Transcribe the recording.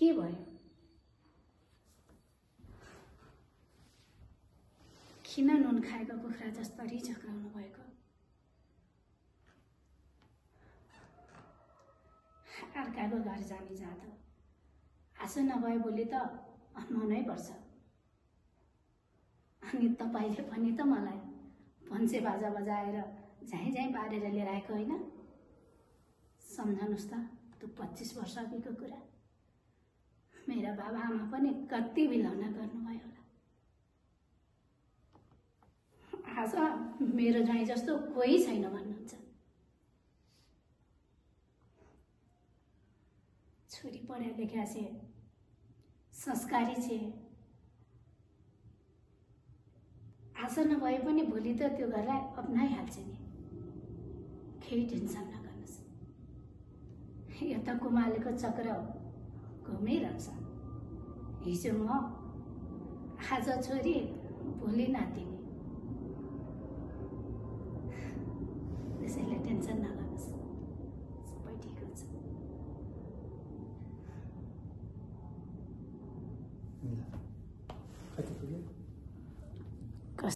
के भयो? किन नुन खाएको कुखुरा जस्तरी झक्राउनु भएको? अर्काको घर जाने जाँदा आशा नभए भोलि त अनुहानै पर्छ। अनि तपाईले पनि त मलाई पञ्चे बाजा बजाएर झैँ झैँ पारेर लिएर आएको होइन? सम्झनुस् त त्यो 25 वर्ष अघिको कुरा। मेरा बाबा आमा पनि कति बिलौना गर्नुभयो होला। आज मेरो ज्वाइँ जस्तो कोही छैन भन्नुहुन्छ। छोरी पढा लेखा छे, संस्कारी छे। आशा नभए पनि भोलि त त्यो घरलाई अपनाइहाल्छ नि। केही टेन्सन नगर्नुस्। यता कुमालेको चक्र घुमिरहन्छ। हिजो म, आज छोरी, भोलि नातिनी।